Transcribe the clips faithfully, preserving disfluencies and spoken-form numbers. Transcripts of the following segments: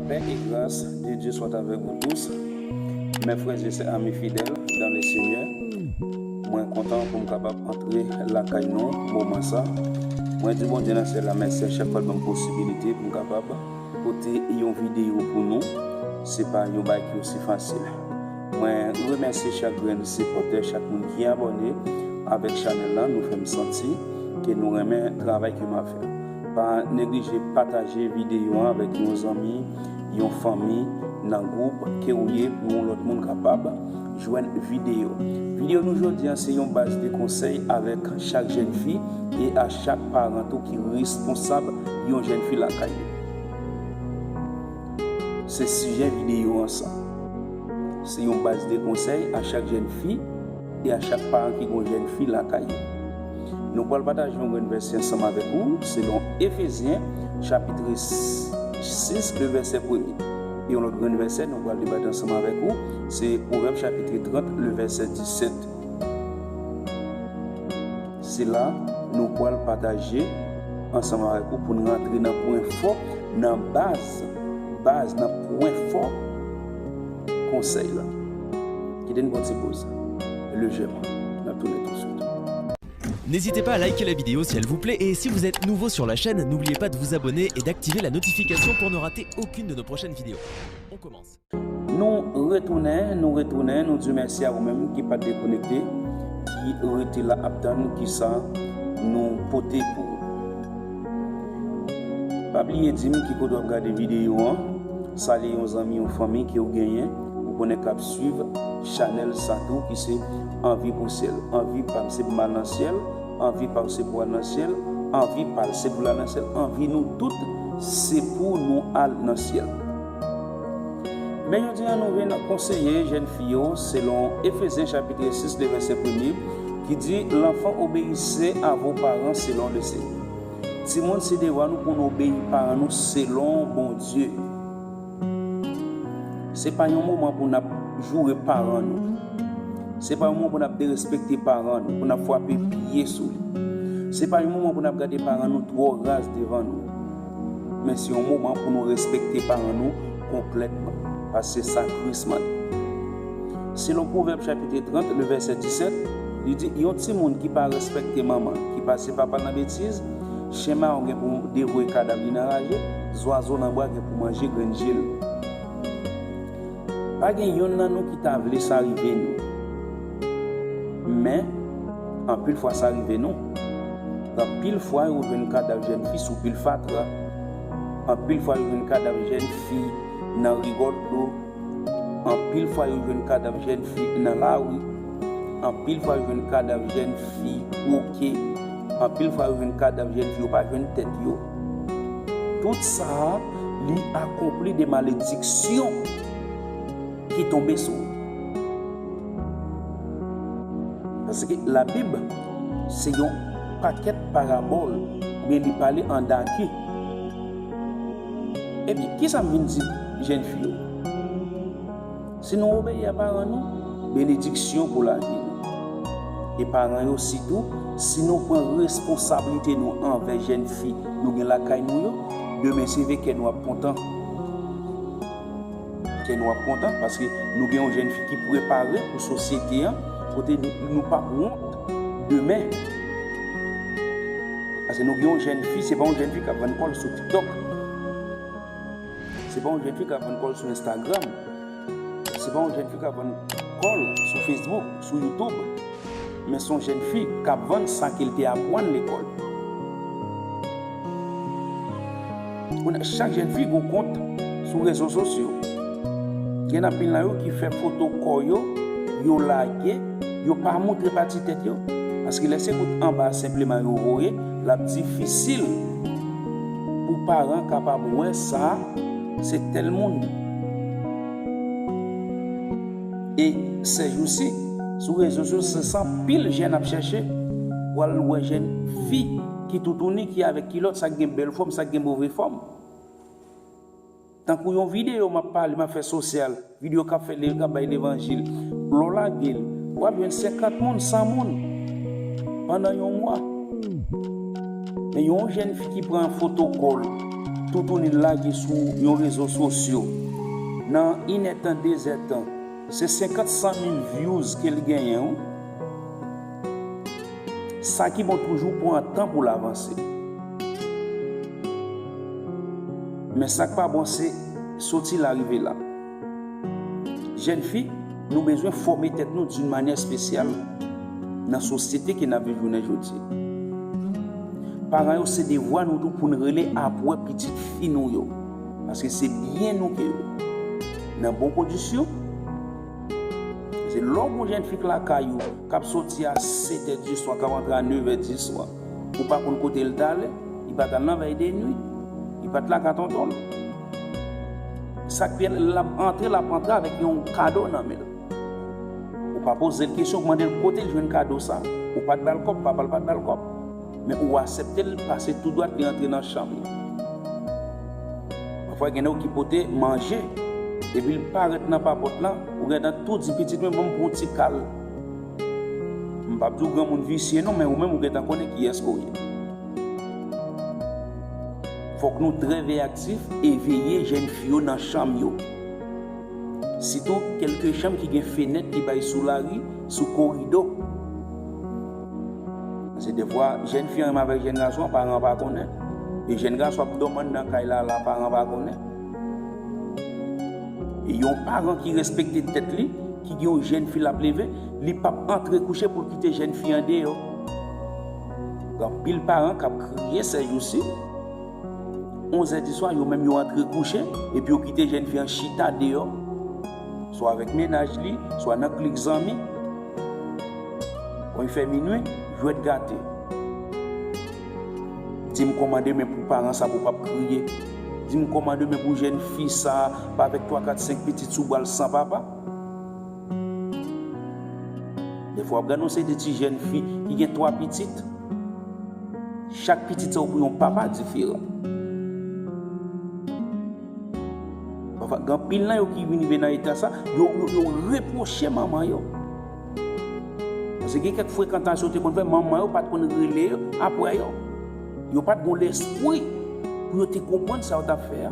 Paix et grâce de Dieu soit avec vous tous, mes frères et sœurs, amis fidèles dans le Seigneur. Mwen kontan pou m kapab antre lakay nou moman sa. Mwen di Bondye nan syèl la mèsi a chak fwa l ban m posibilite pou m kapab pote yon videyo pou nou. Se pa yon bagay ki osi fasil. Mwen remèsye chak grenn sipòtè, chak moun ki abòne avèk chanèl la. Nou fè m santi ke nou renmen travay ke m ap fè. Pa neglije pataje videyo an avèk yon zanmi, yon fanmi, nan gwoup ke ou ye pou yon lòt moun kapab jwenn videyo. Videyo nou jodi a se yon baz de konsèy avèk chak jèn fi e a chak paran tou ki responsab yon jèn fi lakay li. Se sijè videyo an sa. Se yon baz de konsèy a chak jèn fi e a chak paran ki gon jèn fi lakay yo. Nou pral pataje yon grenn vèsè ansanm avèk ou selon Efezyen chapit sis, le vèsè premye. E yon lòt grenn vèsè nou pral debate ansanm avèk ou, se Pwovèb chapit trant, le vèsè disèt. Se la nou pral pataje ansanm avèk ou pou n rantre nan pwen fò, nan baz, baz, nan pwen fò konsèy la. Kite n pran ti poz lejèman. N ap tounen tousuit. N'hésitez pas à liker la vidéo si elle vous plaît et si vous êtes nouveau sur la chaîne, n'oubliez pas de vous abonner et d'activer la notification pour ne rater aucune de nos prochaines vidéos. On commence. Nou retounen, nou retounen, nou di mèsi a ou menm ki pa t dekonekte, ki rete la ap tann kisa nou pote pou ou. Pa bliye di m ki kote w ap gade videyo an, salye yon zanmi, yon fanmi ke w genyen, ou konnen k ap swiv chanèl sa tou, ki se Anvi pou syèl. Anvi pa m se pou m al nan syèl, anvi pa w se pou w al nan syèl, anvi pa l se pou l al nan syèl, anvi nou tout se pou nou al nan syèl. Men jodi a nou vin konseye jèn fi yo selon Efezyen chapit sis, le vèsè premye, ki di, L'enfant, obéissez à vos parents selon le Seigneur. Timoun, se devwa nou pou n obeyi paran nou selon Bondye. Se pa yon moman pou n ap joure paran nou. Se pa yon moman pou n ap derespekte paran nou, pou n ap frape pye sou li. Se pa yon moman pou n ap gade paran nou twò raz devan nou. Men se yon moman pou nou respekte paran nou konplètman, paske sa Kris mande. Selon Pwovèb chapit trant, le vèsè disèt, li di, Yon timoun ki pa respekte manman, ki pase papa l nan betiz, chen mawon gen pou devoye kadav li nan raje, zwazo nan bwa gen pou manje grenn je l. Pa gen yonn nan nou ki ta vle sa rive nou. Men, anpil fwa sa rive nou. Anpil fwa yo jwenn kadav jèn fi sou pil fatra. Anpil fwa yo jwenn kadav jèn fi nan rigòl dlo. Anpil fwa yo jwenn kadav jèn fi nan lari. Anpil fwa yo jwenn kadav jèn fi kwoke. Anpil fwa yo jwenn kadav jèn fi yo pa jwenn tèt yo. Tout sa a, li akonpli de malediksyon ki tonbe sou ou. Paske Labib se yon pakèt parabòl, oubyen li pale an daki. Ebyen, kisa m vin di jèn fi yo? Si nou obeyi a paran nou, benediksyon pou lavi nou. E paran yo sitou, si nou pran responsablite nou anvè jèn fi nou gen lakay nou yo, demen se vre kè nou ap kontan. Kè nou ap kontan, paske nou gen yon jèn fi ki prepare pou sosyete an, kote nou, nou p ap wont demen. Paske nou gen yon jèn fi, se pa yon jèn fi k ap vann kò l sou TikTok. Se pa yon jèn fi k ap vann kò l sou Instagram. Se pa yon jèn fi k ap vann kò l sou Facebook, sou YouTube. Men se yon jèn fi k ap vann sa ke l te aprann lekòl. Kounye a, chak jèn fi gon kont sou rezo sosyo. Gen anpil nan yo ki fè foto kò yo, yo lage, yo pa montre pati tèt yo. Paske lè se kout anba senpleman yo voye, l ap difisil pou paran kapab wè sa se tèl moun. E sèjousi, sou rezo sosyo, se sa anpil jèn ap chèche pou al wè jèn fi ki toutouni, ki avèk kilòt, sa k gen bèl fòm, sa k gen move fòm. Tankou yon videyo m ap pale, m ap fè sosyal, videyo k ap fè le-, k ap bay levanjil. Lè w lage l, w ap jwenn senkant moun, san moun pandan yon mwa. Men yon jèn fi ki pran foto kò l, Toutouni l lage sou yon rezo sosyo, nan inèdtan, dezèdtan, se senkant, san mil views ke l genyen, wi. Sa ki bon toujou pran tan pou l avanse. Men sa k pa bon, se soti la rive la. Jèn fi, nou bezwen fòme tèt nou d'une manière spéciale nan sosyete ke n ap viv jounen jodi. Paran yo, se devwa nou tou pou n rele apwè pitit fi nou yo. Paske se byen nou ke yo. Nan bon kondisyon, se lè w gen yon jèn fi k lakay ou, k ap soti a sèt è di swa, k ap antre a nèf è di swa. Ou pa konn kote l t ale, li pa t al nan vèy de nwi, li pa t lakay tonton l. Sa k pi bèl, l ap antre, l ap antre avèk yon kado nan men l. Ou pa poze l kesyon, ou mande l kote l jwenn kado sa. Ou pa t ba l kòb, papa l pa t ba l kòb. Men ou aksepte l pase tou dwat, li antre nan chanm li. Pafwa gen nèg ki pote manje, epi l parèt nan papòt lan, ou gentan tou di pitit mwen, ban m pran yon ti kal. M p ap di w granmoun visye non, men ou menm ou gentan konnen kiyès ke w ye. Fòk nou trè veyaktif e veye jèn fi yo nan chanm yo. Sitou kèlke chanm ki gen fenèt ki bay sou lari, sou koridò. Paske defwa, jèn fi an renmen avèk jèn gason an, paran an pa konnen. E jèn gason ap dòmi anndan kay la, la paran an pa konnen. E yon paran ki respekte tèt li, ki gen yon jèn fi l ap leve, li p ap antre kouche pou l kite jèn fi an deyò. Gen anpil paran k ap kriye sèjousi. Onz è di swa, yo menm yo antre kouche, epi yo kite jèn fi an chita deyò, swa avèk mennaj li, swa nan klik zanmi. Kon li fè minui, jwèt gate. Di m kòman demen pou paran sa pou p ap kriye. Di m kòman demen pou jèn fi sa pa avèk twa, kat, senk pitit sou bra l san papa. Defwa w ap gade yon seri de ti jèn fi ki gen twa pitit. Chak pitit sa yo pou yon papa diferan. Pafwa, gen anpil nan yo ki vin rive nan eta sa, yo, yo, yo repwoche manman yo. Paske gen kèk frekantasyon yo te konn fè, manman yo pa t konn rele yo apre yo. Yo pa t gen lespri pou yo te konprann sa yo t ap fè a.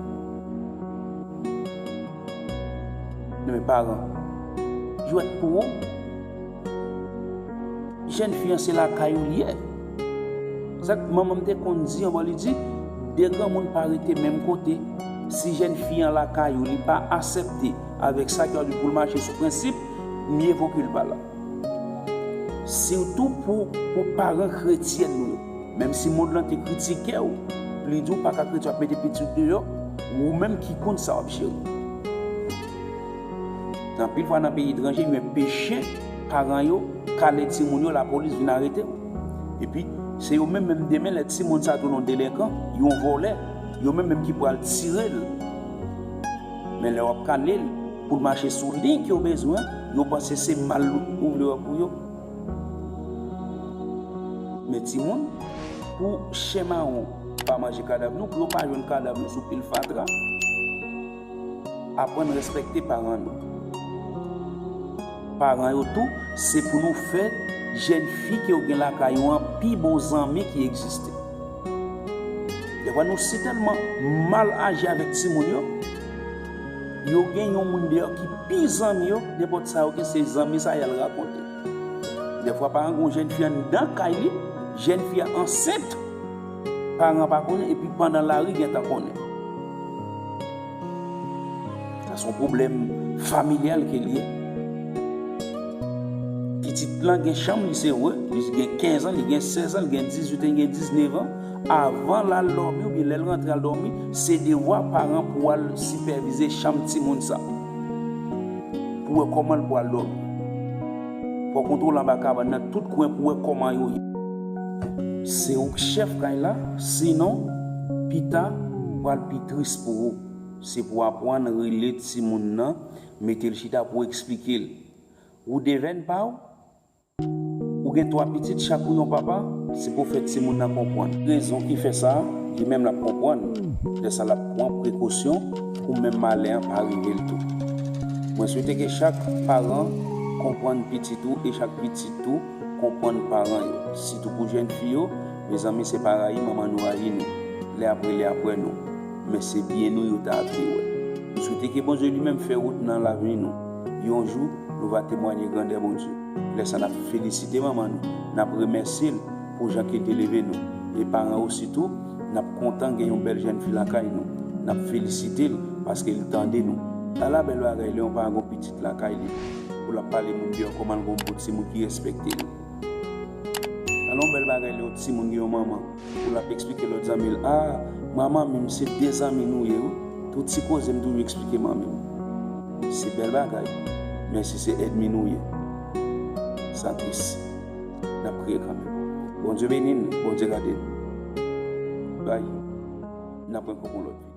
Men paran, jwèt pou ou. Jèn fi an se lakay ou li ye. Sa k manman m te konn di anvan, li di, de granmoun pa rete menm kote. Si jèn fi an lakay ou, li pa aksepte avèk sa ki ap di pou l mache sou prensip, mye vo ke l pa la. Sitou pou, pou paran kretyen nou yo. Menm si mond lan te kritike w, li di w pa ka kretyen, w ap mete pitit deyò, ou menm ki konn sa w ap jere. Anpil fwa nan peyi etranje, yo enpeche paran yo kale timoun yo, lapolis vin arete w. Epi, se yo menm, menm demen, lè timoun sa tounen yon delenkan, yon vòlè, yo menm, menm ki pral tire l. Men lè w ap kale l pou l mache sou liy ke yo bezwen, yo panse se mal ou vle wè pou yo. Men timoun, pou chen mawon pa manje kadav nou, pou yo pa jwenn kadav nou sou pil fatra, aprann respekte paran nou. Paran yo tou, se pou nou fè jèn fi ke yo gen lakay yo an pi bon zanmi ki egziste. Defwa nou si tèlman mal aji avèk timoun yo, yo gen yon moun deyò ki pi zanmi yo, nenpòt sa yo gen, se zanmi sa y al rakonte. Defwa paran gen yon jèn fi anndan kay li, jèn fi a ansent, paran pa konnen, epi pandan lari gentan konnen. Sa se yon pwoblèm familyal ke l ye. Pitit lan gen chanm li, se vre, li gen kenz an, li gen sèz an, li gen dizuit an, li gen diznèf an. Avan l al dòmi oubyen lè l rantre al dòmi, se devwa paran pou al sipèvize chanm timoun sa. Pou wè kòman l pral dòmi. Fò w kontwole anba kabann nan tout kwen pou wè kòman yo ye. Se ou k chèf kay la, sinon, pita, pral pi tris pou ou. Se pou w aprann rele timoun nan, mete l chita pou w eksplike l. Ou devèn pa w, ou gen twa pitit, chak ou yon papa, se pou w fè timoun nan konprann. Rezon ki fè sa, li menm l ap konprann. Lè sa l ap pran prekosyon pou menm malè an pa rive l tou. Mwen swete ke chak paran konprann pitit ou e chak pitit ou konprann paran yo. Sitou pou jèn fi yo, mezanmi, se pa rayi manman nou rayi nou. Lè ap rele apre nou. men se byen nou yo ta ap vle wè. Nou swete ke Bondye li menm fè wout nan lavni nou. Yon jou, nou va temwanye grandè Bondye. Lè sa, n ap felisite manman nou, n ap remèsye l pou jan ke l te leve nou. E paran ositou, n ap kontan gen yon bèl jèn fi lakay nou. N ap felisite l paske l tande nou. Ala bèl bagay lè yon paran gon pitit lakay li, pou l ap pale moun deyò kòman l gon bon timoun ki respekte l. Ala yon bèl bagay lè yon timoun gen yon manman, pou l ap eksplike lòt zanmi l, a, manman m se de zanmi nou ye wi. Tout ti koze m toujou eksplike manmi m. Se bèl bagay, men si se ènmi nou ye, sa tris. N ap kriye kanmenm. Bondye beni n, Bondye gade n. Bay. N ap rankontre yon lòt videyo.